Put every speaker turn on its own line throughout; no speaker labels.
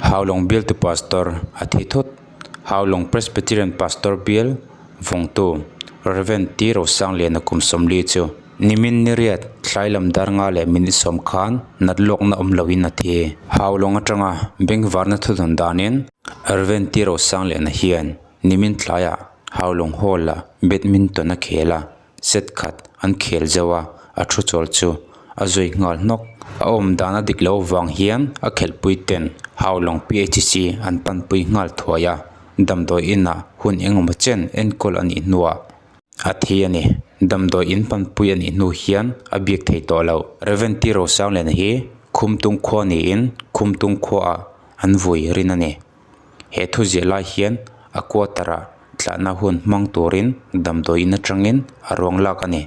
Haulawng bialtu Pastor a thi thut. Haulawng Presbyterian Pastor bial vawngtu Rev. T Rosangliana kum 40 chu nimin niriat thlai lam dar nga leh minute sawm khan nat lawkna awm loin a thi. Haulawng atanga bengvarna thudawn danin Rev. T Rosangliana hian nimin tlaiah Haulawng Hall-a badminton a khel a. Set khat an khel zauh a, a thu chawl chu a zui nghal hnawk. A awm dan a dik loh vang hian a khelhpui ten Haulawng PHC an panpui nghal thuai a, damdawi inah hun engemaw chen enkawl a nih hnuah a thi a ni. Damdawi in panpui a nih hnu hian a biak thei tawh loh. Rev T Rosangliana hi Khumtung khua niin Khumtung khuaah an vui rin a ni. He thu ziah lai hian a quarter ah tlahna hun hmang turin damdawi in atangin a ruang lak a ni.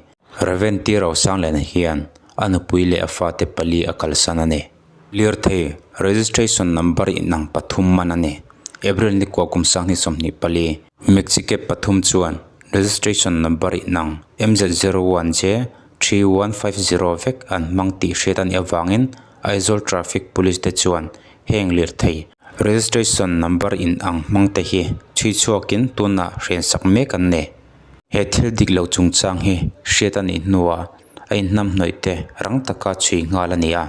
Rev T Rosangliana hian a nupui leh a fate pali a kalsan a ni. Lirthei registration number inang pathum man a ni. April ni kua kum sanghnih 24 Maxi cab pathum chuan registration number inang MZ 01 J 3150 vek an hmang tih hriat a nih avangin Aizawl Traffic Police te chuan heng lirthei registration number in ang hmang te hi chhui chhuakin tunah hrensak mek an ni. He thil dik lo chungchang hi hriat a nih hnuah a inhnamhnawih te rang taka chhui nghal a ni a,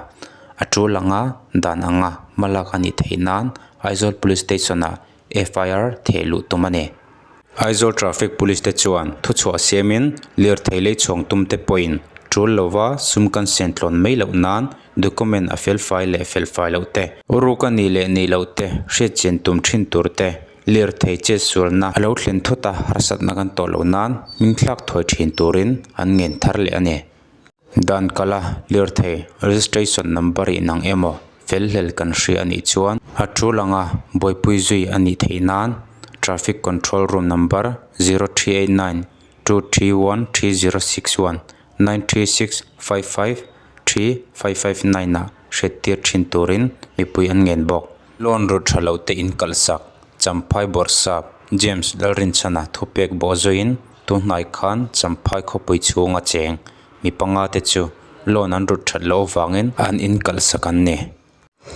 a tul anga dan anga hma lak a nih theih nan Aizawl Police Station ah FIR theh luh tum a ni. Aizawl Traffic Police te chuan thuchhuah siamin lirthei lei chhuang tum te pawhin tul lova sum kan sen tlawn mai loh nan document a felfai leh felfai loh te, ruk a nih leh nih loh te hriatchian tum thin tur te, lirthei chetsualna a lo thlen thut a harsatna kan tawh loh nan hming thlak thawi thin turin an ngen thar leh a ni. Dan kala lirthei registration number inang emaw fel hlel kan hria a nih chuan a tul anga buaipui zui a nih theih nan traffic control room number 0389 231 3061 936 55 3559 ah hriattir thin turin mipui an ngen bawk. Loan rut tha lo te in kalhsak Champhai Bawrhsap James Lalrinchhana thupek bawh zuiin tunhnai khan Champhai khawpui chhunga cheng mi panga te chu loan an rut that loh avangin an in kalhsak an ni.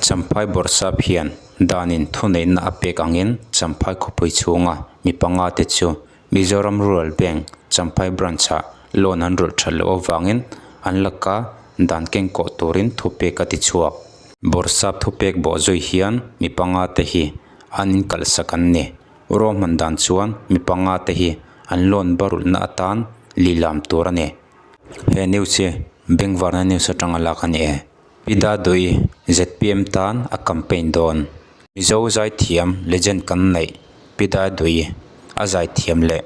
Champhai Bawrhsap hian danin thuneihna a pek angin Champhai khawpui chhunga mi panga te chu Mizoram Rural Bank Champhai Branch ah loan an rulh that loh avangin an laka dan kengkawh turin thupek a ti chhuak. Bawrhsap thupek bawh zui hian mi panga te hi an inkalhsak an ni. Ruahman dan chuan mi panga te hi an loan barulhna atan lilam tur a ni. He news hi Bengvarna news atanga lak a ni e. Pi Dadui zpm tan a campaign dawn. Mizo zaithiam legend kan neih Pi Dadui a zaithiam leh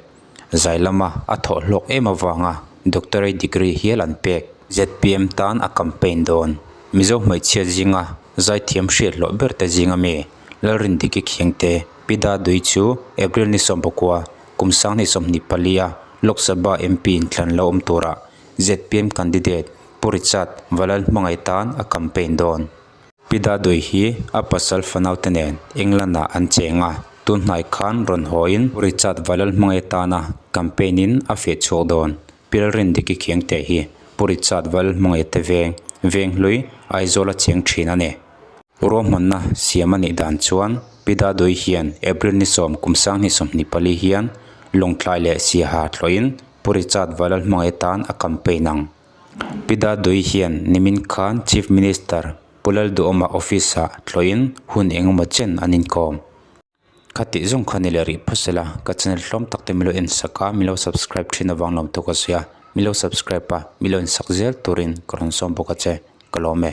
zai lama a thawh hlawk em avanga doctorate degree hial an pek. Zpm tan a campaign dawn. Mizo hmeichhia zinga zaithiam hriat hlawh ber te zinga mi Lalrindiki Khiangte Pi Dadui chu April ni 19 kum 2024 a Lok Sabha MP inthlan lo awm turah zpm candidate Pu Richard Valal hmangaih tan a campaign dawn. Pi Dadui hi a pasal fanaute nen England ah an cheng a, tun hnai khan rawn hawiin Pu Richard Valal hmangaih tana campaign in a feh chhuak dawn. Pi Lalrindiki Khiangte hi Pu Richard Valal hmangaih te veng, Venghlui, Aizawl a cheng thin a ni. Ruahmanna siam a nih dan chuan Pi Dadui hian April ni 10 kum 2024 hian Lawngtlai leh Siaha tlawhin Pu Richard Valal hmangaih tan a campaign ang. Pi Dadui hian nimin khan Chief Minister Pu Lalduhawma office ah tlawhin hun engemaw chen an inkawm. Khatih zawng kha ni leh rih phawt sela, ka channel hlawm tak te milo en sak a, milo subscribe thin avang lo tawk a zia, milo subscribe a, milo en sak zel turin ka rawn sawm bawk a che, ka lawm e.